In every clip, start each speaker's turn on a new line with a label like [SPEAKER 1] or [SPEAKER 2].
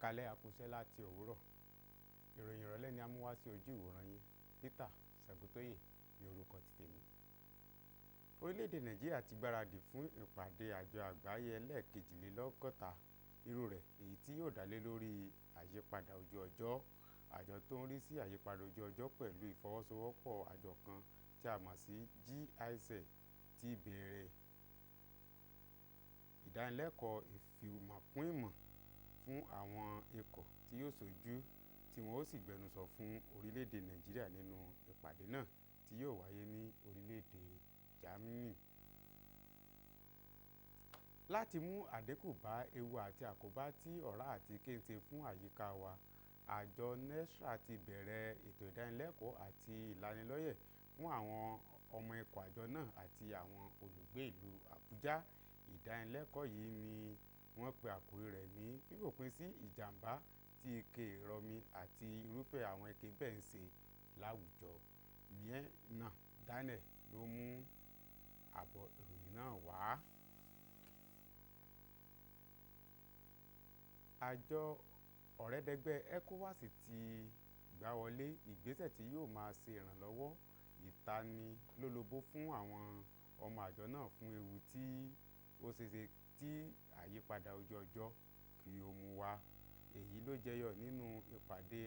[SPEAKER 1] Ẹ káalẹ́, a kú iṣẹ́ láti òwúrọ̀. Ìròyìn ìrọ̀lẹ́ ni a mú wá sí ojú ìwòran yín. Peter Ṣàngótóyè ní orúkọ ti tèmi. Orílẹ̀-èdè Nàìjíríà ti gbáradì fún ìpàdé àjọ àgbáyé 162 irú rẹ̀, èyí tí yóò dálé lórí àyípadà ojú ọjọ́. Àjọ tó ń rí sí àyípadà ojú ọjọ́ pẹ̀lú ìfọwọ́sowọ́pọ̀ àjọ kan tí a mọ̀ sí GIZ ti bẹ̀rẹ̀ ìdánilẹ́kọ̀ọ́ ìfìmọ̀kùnìmọ̀ fún àwọn ikọ̀ tí yóò ṣojú, tí wọn ó sì gbẹnusọ fún orílẹ̀-èdè Nàìjíríà nínú ìpàdé náà tí yóò wáyé ní orílẹ̀-èdè Germany. Láti mú àdínkù bá ewu àti àkóbá tí ọ̀rá àti ike ń ṣe fún àyíká wa, àjọ NESREA ti bẹ̀rẹ̀ ètò ìdánilẹ́kọ̀ọ́ àti ìlanilọ́yẹ̀ fún àwọn ọmọ ikọ̀ àjọ náà àti àwọn olùgbé ìlú Àbújá. Ìdánilẹ́kọ̀ọ́ yìí ni wọ́n pe àkórí rẹ̀ ní fífòpin sí ìjàmbá tí ike ìrọmi àti irúfẹ́ àwọn ike bẹ́ẹ̀ ń ṣe láwùjọ. Mẹ́nà Daniel ló mú àbọ̀ ìròyìn náà wá. Àjọ ọ̀rẹ́dẹgbẹ́ ECOWAS ti gbà wọlé ìgbésẹ̀ tí yóò máa ṣe ìrànlọ́wọ́ ìtanilólobó fún àwọn ọmọ àjọ náà fún ewu tí ó ṣeéṣe tí àyípadà ojú ọjọ́ kí ó mú wá. Èyí ló jẹyọ nínú ìpàdé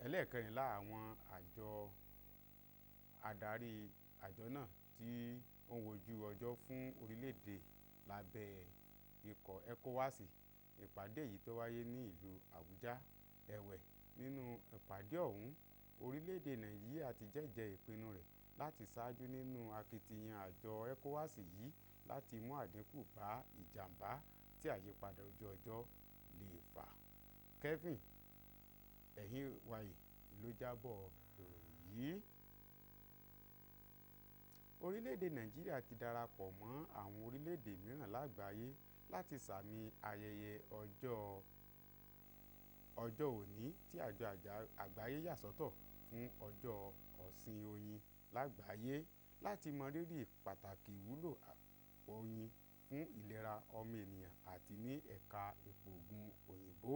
[SPEAKER 1] 14 àwọn àjọ adarí àjọ náà tí ó ń wojú ọjọ́ fún orílẹ̀-èdè lábẹ́ ikọ̀ ECOWAS. Ìpàdé yìí tó wáyé ní ìlú Àbújá. Ẹ̀wẹ̀, nínú ìpàdé ọ̀hún, orílẹ̀-èdè Nàìjíríà ti jẹ́jẹ̀ẹ́ ìpinnu rẹ̀ láti ṣáájú nínú akitiyan àjọ ECOWAS yìí láti mú àdínkù bá ìjàmbá tí àyípadà ojú ọjọ́ lè fà. Kevin Ẹ̀hìnwáyè ló jábọ̀ ìròyìn yìí. Orílẹ̀-èdè Nàìjíríà ti darapọ̀ mọ́ àwọn orílẹ̀-èdè mìíràn lágbàáyé láti sààmì ayẹyẹ ọjọ́ òní tí àjọ àgbáyé yà sọ́tọ̀ fún ọjọ́ ọ̀sìn oyin lágbàáyé, láti mọrírì pàtàkì ìwúlò oyin fún ìlera ọmọ ènìyàn àti ní ẹ̀ka ìpòògùn òyìnbó.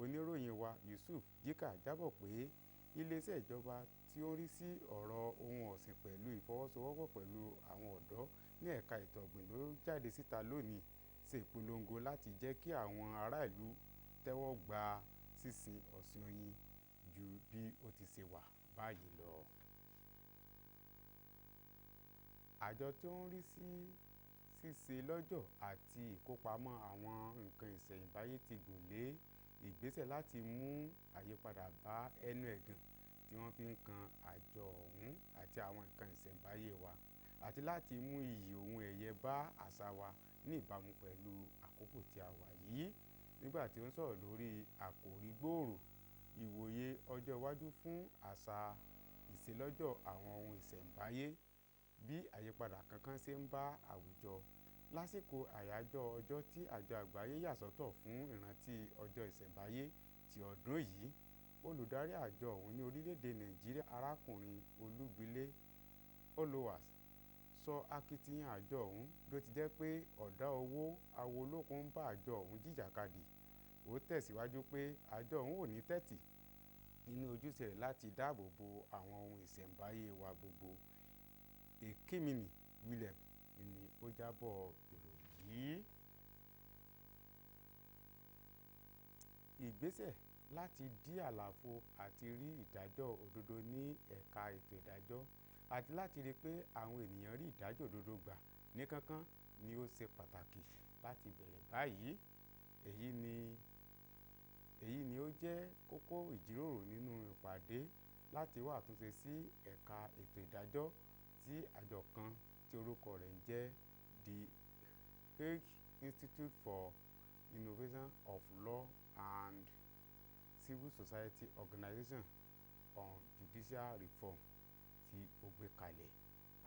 [SPEAKER 1] Oníròyìn wa Yusuf Jika jábọ̀ pé iléeṣẹ́ ìjọba tí ó ń rí sí ọ̀rọ̀ ohun ọ̀sìn pẹ̀lú ìfọwọ́sowọ́pọ̀ pẹ̀lú àwọn ọ̀dọ́ ní ẹ̀ka ètò ọ̀gbìn ló jáde síta lónìí ṣe ìpolongo láti jẹ́ kí àwọn ará ìlú tẹ́wọ́ gba sísin ọ̀sìn oyin ju bí ó ti ṣe wà báyìí lọ. Àjọ tí ó ń rí sí ṣíṣe lọ́jọ̀ àti ìkópamọ́ àwọn nǹkan ìṣẹ̀ǹbáyé ti gùn lé ìgbésẹ̀ láti mú àyípadà bá ẹnu ẹ̀gàn tí wọ́n fi ń kan àjọ ọ̀hún àti àwọn nǹkan ìṣẹ̀ǹbáyé wa, àti láti mú iyì ohun ẹ̀yẹ bá àṣà wa ní ìbámu pẹ̀lú àkókò tí a wà yìí. Nígbà tí ó ń sọ̀rọ̀ lórí àkòrí gbòòrò ìwòye ọjọ́ iwájú fún àṣà ìṣelọ́jọ̀ àwọn ohun ìṣẹ̀ǹbáyé, bí àyípadà kánkán ṣe ń bá àwùjọ lásìkò àyájọ́ ọjọ́ tí àjọ àgbáyé yà sọ́tọ̀ fún ìrántí ọjọ́ ìṣẹ̀ǹbáyé ti ọdún yìí, olùdarí àjọ ọ̀hún ní orílẹ̀-èdè Nàìjíríà, arákùnrin Olúgbìlé Olowas, sọ akitiyan àjọ ọ̀hún bí ó ti jẹ́ pé ọ̀dá owó awo olókun ń bá àjọ ọ̀hún jìjàkadì. Ó tẹ̀síwájú pé àjọ ọ̀hún ò ní tẹ́tì nínú ojúṣe rẹ̀ láti dáàbò bo àwọn ohun ìṣẹ̀ǹbáyé wa gbogbo. Èkémìnì Williams ni ó jábọ̀ ìròyìn yìí. Ìgbésẹ̀ láti dí àlàfo àti rí ìdájọ́ òdodo ní ẹ̀ka ètò ìdájọ́ àti láti rí pé àwọn ènìyàn rí ìdájọ́ òdodo gbà ní kánkán ni ó ṣe pàtàkì láti bẹ̀rẹ̀ báyìí. Èyí ni ó jẹ́ kókó ìjíròrò nínú ìpàdé láti wá àtúnṣe sí ẹ̀ka ètò ìdájọ́ tí àjọ kan tí orúkọ rẹ̀ ń jẹ́ The Hague Institute for Innovation of Law and Civil Society Organization on Judicial Reform tí ó gbé kalẹ̀.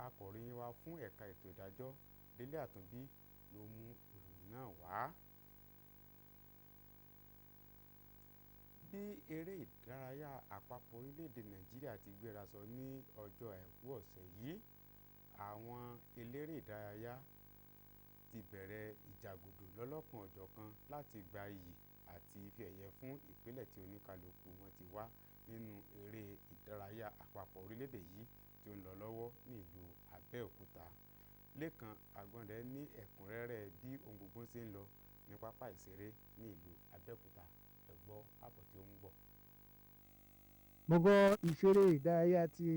[SPEAKER 1] Akọ̀ròyìn wa fún ẹ̀ka ètò ìdájọ́, Délé Àtúnbí, ló mú ìròyìn náà wá. Bí eré ìdárayá àpapọ̀ orílẹ̀-èdè Nàìjíríà ti gbérasọ ní ọjọ́ Àìkú ọ̀sẹ̀ yìí, àwọn eléré ìdárayá ti bẹ̀rẹ̀ ìjàgùdù lọ́lọ́kan-ò-jọ̀kan láti gba iyì àti ife ẹ̀yẹ fún ìpínlẹ̀ tí oníkálukú wọn ti wá nínú eré ìdárayá àpapọ̀ orílẹ̀-èdè yìí tí ó ń lọ lọ́wọ́ ní ìlú Abẹ́òkúta. Lékan Àgbọ̀ndẹ ní ẹ̀kúnrẹ́rẹ́ bí ohun gbogbo ṣe ń lọ ní pápá ìṣeré ní ìlú Abẹ́òkúta. Ẹ gbọ́ àbọ̀ tí ó ń bọ̀.
[SPEAKER 2] Gbọ̀ngàn ìṣeré ìdárayá ti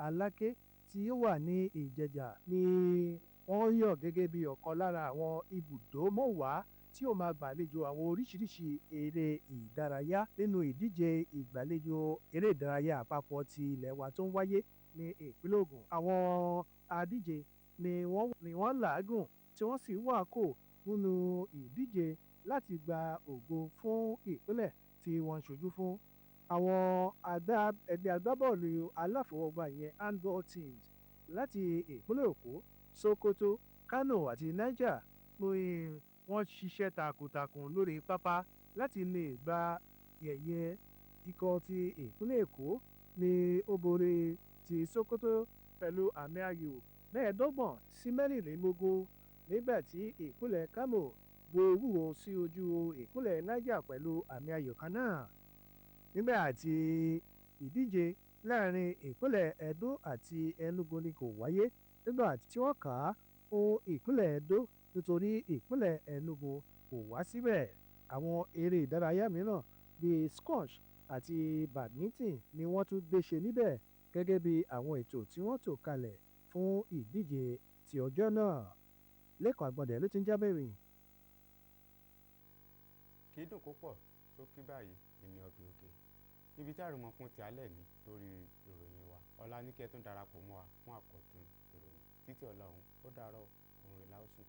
[SPEAKER 2] Aláké tí ó wà ní Ìjẹ̀jà ni wọ́n yàn gẹ́gẹ́ bí ọ̀kan lára àwọn ibùdó mọ́wàá tí ó máa gbàlejò àwọn oríṣiríṣi eré ìdárayá nínú ìdíje ìgbàlejò eré ìdárayá àpapọ̀ ti ilẹ̀ wa tó ń wáyé ní ìpínlẹ̀ Ògùn. Àwọn adíje ni wọ́n làágùn tí wọ́n sì wà kò nínú ìdíje láti gba ògo fún ìpínlẹ̀ tí wọ́n ń ṣojú fún. Àwọn ẹgbẹ́ agbábọ́ọ̀lù aláfọwọ́gbá, ìyẹn handball teams, láti ìpínlẹ̀ Èkó, Sokoto, Kano àti Niger ní wọ́n ṣiṣẹ́ takuntakun lórí pápá láti lè gba ẹ̀yẹ. Ikọ̀ ti ìpínlẹ̀ Èkó ní ó borí ti Sokoto pẹ̀lú àmì ayò 25 sí 24, nígbà tí ìpínlẹ̀ Kano bo ewúro sí ojú ìpínlẹ̀ Niger pẹ̀lú àmì ayò kan náà, nígbà tí ìdíje láàrin ìpínlẹ̀ Edo àti Enugu ni kò wáyé nígbà tí wọ́n kà á fún ìpínlẹ̀ Edo nítorí ìpínlẹ̀ Enugu kò wá síbẹ̀. Àwọn eré ìdárayá mìíràn bíi squash àti badminton ni wọ́n tún gbé ṣe níbẹ̀ gẹ́gẹ́ bí àwọn ètò tí wọ́n tò kalẹ̀ fún ìdíje ti ọjọ́ náà. Lẹ́kàn Àgbọ̀ndẹ ló ti ń jábọ̀ ìròyìn.
[SPEAKER 1] Kì í dùn kó pọ̀ sókè báyìí ní ọbẹ̀ òkè níbi tí àrùmọ̀kùn ti alẹ́ ní lórí ìròyìn wa. Ọ̀la ní kí ẹ tún darapọ̀ mọ́ wa fún àkọ́tún ìròyìn. Títí ọ̀la ọ̀hún, ó dàárọ̀, òun rè láòsùn.